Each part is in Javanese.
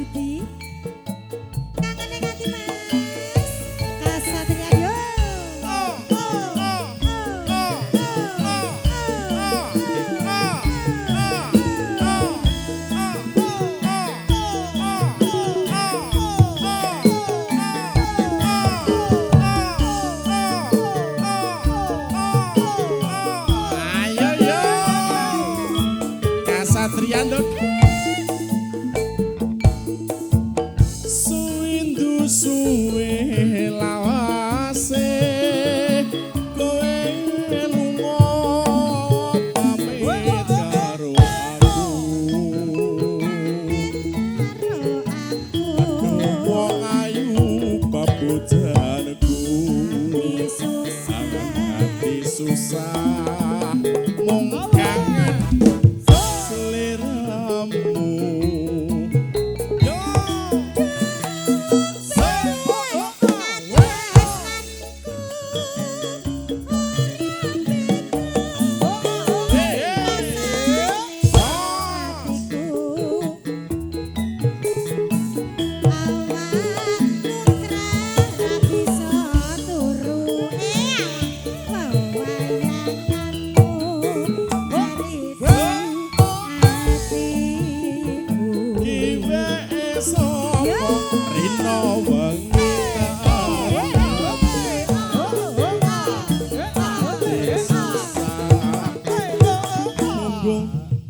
Budi. Kangen ning ati Mas. Kasatria yo. Oh, oh, oh, oh, oh, oh, oh, oh, Ayo yo. Kasatriyan Dun. Suwindu suwe lawase kowe lunga pamit karo aku. Karo aku. Wong ayu babojanku. Susah. Ati susah mung kangen seliramu. Yo. Kiwe sapa rina wengi susah nunggu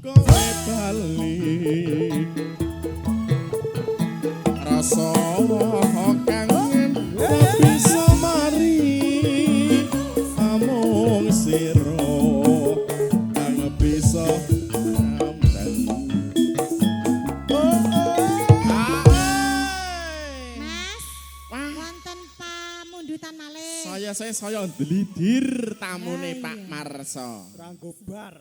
kowe bali rasa kangen ora bisa mari amung sira kang bisa ngamten. Mas, Wah, wonten pamundutan malih. saya ndlidir tamune Ya, Pak iya. Marso. Ranggo bar.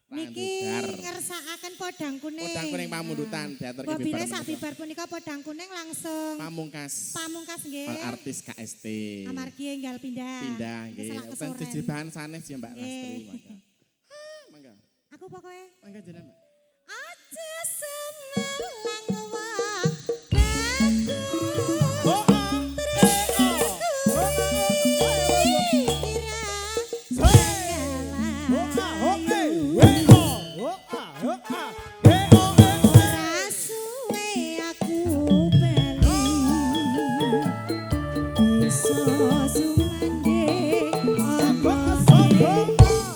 Niki Bar. ngersakaken podang kuning. Podang kuning pamundutan diaturke Bobine bibar sak menika. bibar punika podang kuning langsung Pamungkas. pamungkas nggih. Artis KST. Amargi enggal pindah. Pindah nggih. Selak Wonten kesoren. jejebahan sanes ya Mbak Nggih. Lastri mangga. Ah, mangga. Aku pokoknya Mangga jenengan, Mbak. aja semelang wong bagus. Ora suwe aku bali bisa sumandhing ana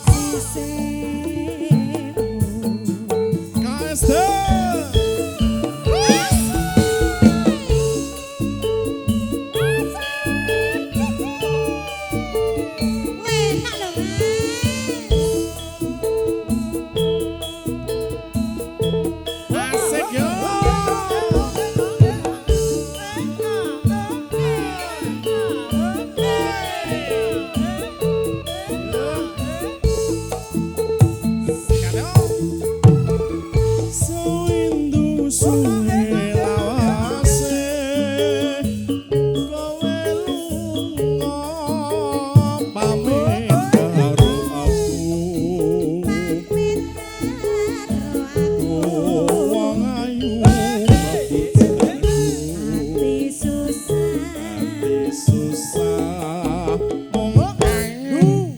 sisihmu. KST. Enak lho Mas. Asik yo. Sikat yo. Suwindu suwe lawase kowe lunga pamit karo aku. Pamit karo aku. Wong ayu babojanku. Ati susah. Ati susah mung kangen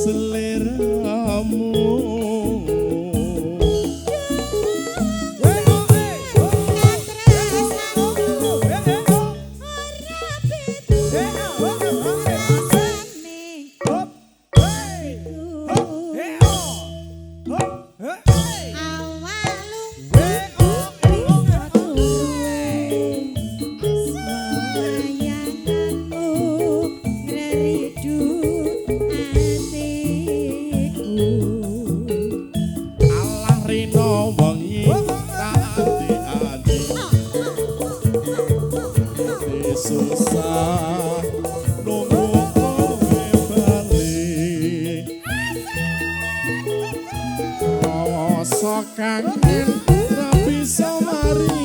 seliramu. Katresnanku ora beda rasane iku. Awalung bisa turu wayanganmu ngreridu atiku. Allah rina wengi tak ati-ati ati susah nunggu kowe bali rasa kangen ra bisa mari.